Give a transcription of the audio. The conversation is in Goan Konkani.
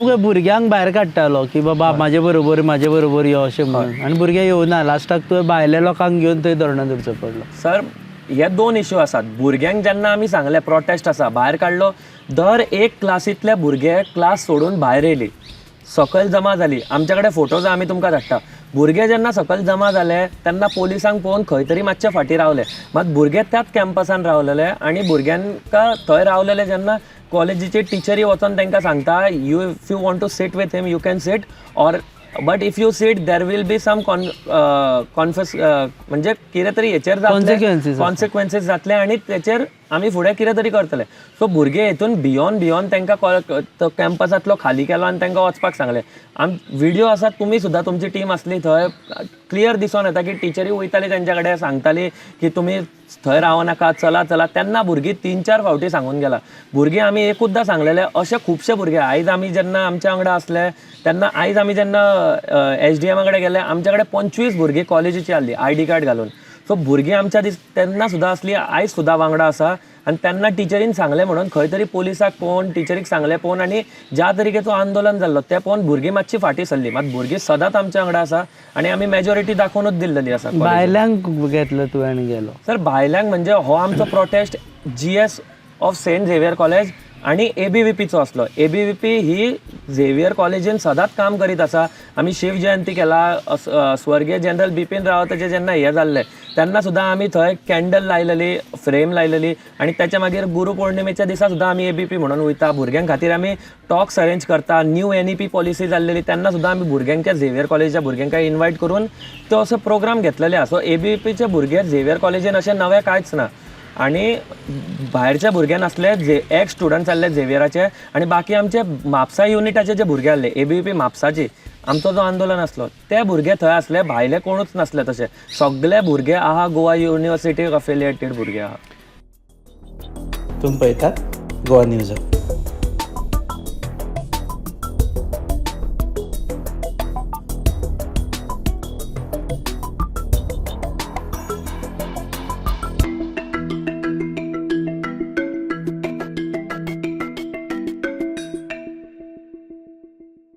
तुका भुरग्यांक भायर काडटालो की बाबा म्हाजे बरोबर यो अशें म्हणून, आनी भुरगे येवना, लास्टाक तुवें भायल्या लोकांक घेवन थंय धरणो धरचो पडलो. सर, हे दोन इश्यू आसात. भुरग्यांक जेन्ना आमी सांगलें प्रोटेस्ट आसा, भायर काडलो, दर एक क्लासींतले भुरगे क्लास सोडून भायर येयली, सकयल जमा जाली. आमच्या कडेन फोटोज आमी तुमकां धाडटा. भुरगे जेन्ना सकयल जमा जाले तेन्ना पोलिसांक पळोवन खंय तरी मातशे फाटीं रावले. मात भुरगे त्याच कॅम्पसान रावलेले आनी भुरग्यांका थंय रावलेले जेन्ना कॉलेजीचे टिचरी वचोन तांकां सांगता, you if you want to sit with him, you can sit, or but if you sit, there will be some confess, म्हणजे कितें तरी हेचेर जातलें, Consequences आसा. कॉन्सिक्वेन्सीस जातले आनी तेचेर आमी फुडें कितें तरी करतले. सो भुरगे हेतून भियोन भियोन तांकां तो कॅम्पसांतलो खाली केलो आनी तांकां वचपाक सांगलें. आम विडियो आसात, तुमी सुद्दां तुमची टीम आसली थंय, क्लियर दिसून येता की टिचरी वयताली तेंच्या कडेन, सांगताली की तुमी थंय रावं नाका, चला चला. तेन्ना भुरगीं 3-4 फावटी सांगून गेला. भुरगीं आमी एकूचदां सांगलेले अशे खुबशे भुरगे आयज आमी जेन्ना आमच्या वांगडा आसले तेन्ना, आयज आमी जेन्ना एसडीएमा कडेन गेले, आमच्या कडेन 25 भुरगीं कॉलेजीची आहली आयडी कार्ड घालून. सो भुरगीं आमच्या दीस तेन्ना सुद्दां आसली, आयज सुद्दां वांगडा आसा. आनी तेन्ना टिचरीन सांगलें म्हणून खंय तरी पोलिसाक पळोवन, टिचरीक सांगलें पळोवन आनी ज्या तरेचो आंदोलन जाल्लो तें पळोवन भुरगीं मातशी फाटीं सरली. मात भुरगीं सदांच आमच्या वांगडा आसा आनी आमी मेजॉरिटी दाखोवनूच दिल्लेली आसा कॉलेजीन. भायल्यांक घेतलो तुवें आनी गेलो. सर, भायल्यांक म्हणजे हो आमचो protest GS of Saint Xavier College आनी एबीवीपीचो आसलो. एबीवीपी ही झेवियर कॉलेजीन सदांच काम करीत आसा. आमी शिव जयंती केला, स्वर्गीय जनरल बिपीन रावताचें जेन्ना हें जाल्लें तेन्ना सुद्दां आमी थंय कॅन्डल लायलेली, फ्रेम लायलेली आनी तेच्या मागीर गुरू पौर्णिमेच्या दिसा सुद्दां आमी एबीपी म्हणून वयता. भुरग्यां खातीर आमी टॉक्स अरेंज करता. न्यू एनईपी पॉलिसी जाल्लेली तेन्ना सुद्दां आमी भुरग्यांक, झेवियर कॉलेजीच्या भुरग्यांक इन्वायट करून तो असो प्रोग्राम घेतलेले आसा. सो एबीवीपीचे भुरगे झेवियर कॉलेजीन अशें नवें कांयच ना आनी भायरच्या भुरगे नासले, जे एक्स स्टुडंट्स आहले झेवियराचे आनी बाकी आमचे म्हापसा युनिटाचे जे भुरगे आहले, एबीवीपी म्हापसाची आमचो जो आंदोलन आसलो ते भुरगे थंय आसले, भायले कोणूच नासले. तशे सगळे भुरगे आहा गोवा युनिवर्सिटीक अफिलिएटेड भुरगे आहा. तुमी पळयतात गोवा न्यूज.